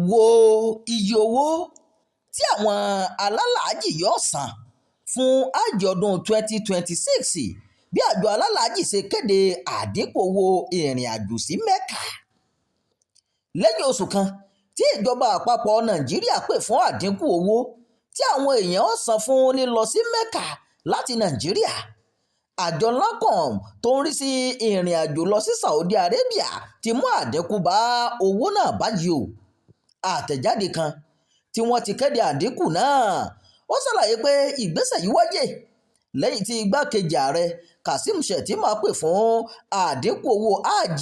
Wo iye owó tí àwọn alálàájì yóò san fún hajj ọdún 2026 bí àjọ alálàájì ṣe kéde àdínkù owó ìrìn-àjò sí Mecca. Lẹ́yìn oṣù kan tí ìjọba àpapọ̀ Nàìjíríà pè fún àdínkù owó tí àwọn èèyàn ó san fún lílọ sí Mecca láti Nàìjíríà, àjọ NAHCON tó ń rí sí ìrìn-àjò lọ sí Saudi Arabia ti mú àdínkù bá owó náà báyìí o. Àtẹ̀jáde kan tí wọ́n ti kéde àdínkù náà, ó ṣàlàyé pé ìgbésẹ̀ yìí wáyé lẹ́yìn tí igbákejì ààrẹ Kashim Shettima pè fún àdínkù owó hajj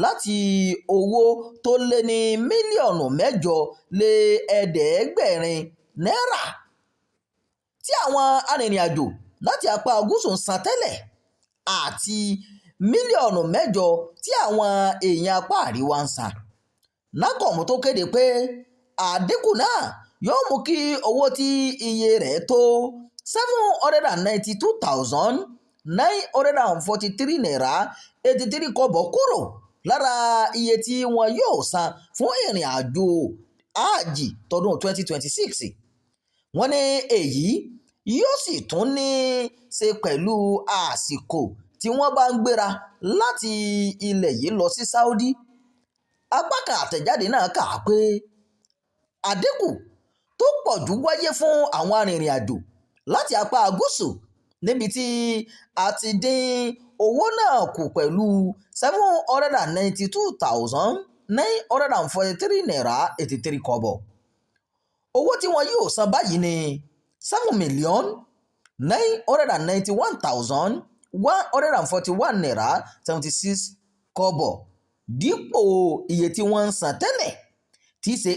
láti owó tó lé ní mílíọ̀nù 8,800 náírà tí àwọn arìnrìn-àjò láti apá gúúsù ń san tẹ́lẹ̀ àti mílíọ̀nù 8 tí àwọn èèyàn apá àríwá ń san. NAHCON tó kéde pé àdínkù náà yóò mú kí owó tí iye rẹ̀ tó 792,943 naira 83 kọ́bọ̀ kúrò lára iye tí wọn yóò san fún ìrìn-àjò hajj tọdún 2026. Wọ́n ní èyí yóò sì tún ní í ṣe pẹ̀lú àsìkò tí wọ́n bá ń gbéra láti ilẹ̀ yìí lọ sí Saudi. Apá kan àtẹ̀jáde náà kà á pé àdínkù tó pọ̀ jù wáyé fún àwọn arìnrìn-àjò láti apá gúúsù níbi tí a ti dín owó náà kù pẹ̀lú 792,943 naira 83 kọ́bọ̀. Owó tí wọn yóò san báyìí ní 7,991,141 naira 76 kọ́bọ̀ dípò iye tí wọ́n ń san tẹ́lẹ̀ tí í ṣe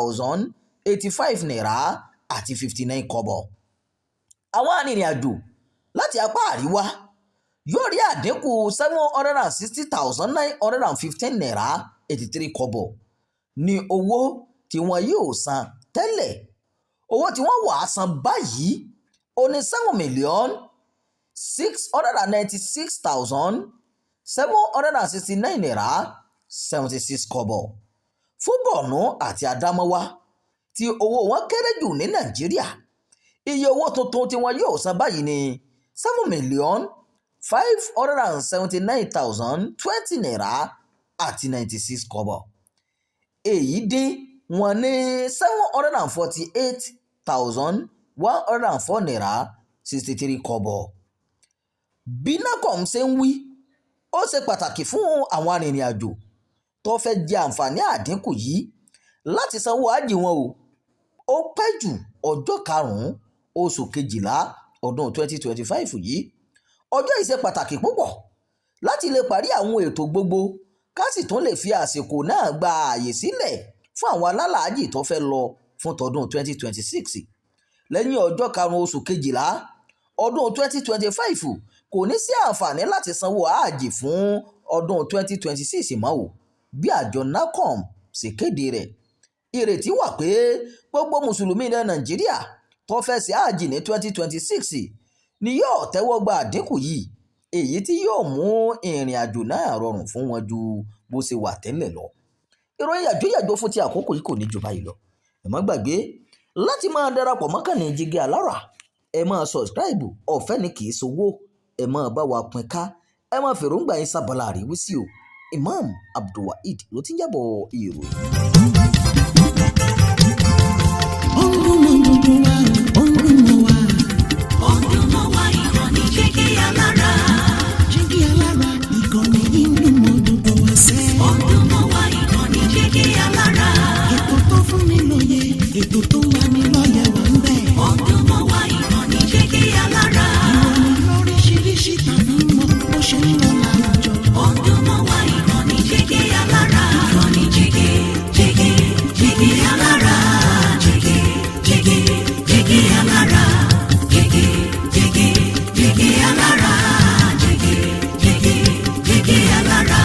8,784,085 naira àti 59 kọ́bọ̀. Àwọn arìnrìn-àjò láti apá àríwá yóò rí àdínkù 760,915 naira 83 kọ́bọ̀ ní owó tí wọn yóò san tẹ́lẹ̀. Owó tí wọ́n wàá san báyìí ó ní 7,696,769 naira 76 kọ́bọ̀. Fún Borno àti Adamawa tí owó wọn kéré jù ní Nàìjíríà, iye owó tuntun tí wọn yóò san báyìí ní 7,579,020 naira àti 96 kọ́bọ̀. Èyí dín wọn ní 748,104 naira 63 kọ́bọ̀. Bí NAHCON ṣe ń wí, ó ṣe pàtàkì fún àwọn arìnrìn-àjò tó fẹ́ jẹ àǹfààní àdínkù yìí láti sanwó hajj wọn ó pẹ́ ju ọjọ́ 5 oṣù kejìlá ọdún 2025 yìí. Ọjọ́ yìí ṣe pàtàkì púpọ̀ láti lè parí àwọn ètò gbogbo ká sì tún lè fi àsìkò náà gba ààyè sílẹ̀ fún àwọn alálàájì tó fẹ́ lọ fún tọdún 2026. Lẹ́yìn ọjọ́ 5 oṣù kejìlá ọdún 2025, kò ní sí àǹfààní láti sanwó hajj fún ọdún 2026 mọ́ o, bí àjọ NAHCON ṣe kéde rẹ̀. Ìrètí wà pé gbogbo mùsùlùmí ilẹ̀ Nàìjíríà tó fẹ́ ṣe hajj ní 2026 ni yóò tẹ́wọ́ gba àdínkù yìí, èyí tí yóò mú ìrìn-àjò náà rọrùn fún wọn ju bó ṣe wà tẹ́lẹ̀ lọ. Ìròyìn yàjóyàjó fún ti àkókò yìí kò ní jù báyìí lọ. Ẹ má gbàgbé láti máa darapọ̀ mọ́ kànnì Jígí Alára. Ẹ máa subscribe, ọ̀fẹ́ ni, kì í ṣòwò. Ẹ máa bá wa pín ká. Ẹ máa fèròǹgbà yín sábàlá àríwísí o. Imam Abdulwaheed ló ti ń jábọ̀ ìròyìn. Ó ń dún mọ́ gbogbo wa, ó ń dún mọ́ wa. Ó ń dún mọ́ wa, ìkànnì Jígí Alára. Jígí Alára, ìkànnì yìí ń dún mọ́ gbogbo wa sẹ́. Ó ń dún mọ́ wa, ìkànnì Jígí Alára. Ètò tó fún ni lóye, ètò tó ń lani lọ́yẹ̀ wà ń bẹ̀. Ó ń dún mọ́ wa, ìkànnì Jígí Alára. Ìròyìn lóríṣiríṣi tàbí mọ bó ṣe ń lọ láwùjọ. Ó ń dún mọ́ wa, ìkànnì Jígí Alára. Ìkànnì Jígí, Jígí, Jígí Alára. Jígí, Jígí, Jígí Alára. Jígí, Jígí, Jígí Alára. Jígí, Jígí, Jígí Alára.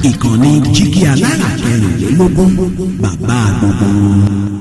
Ìkànnì Jígí Alára 24, bàbá gbogbo wọn.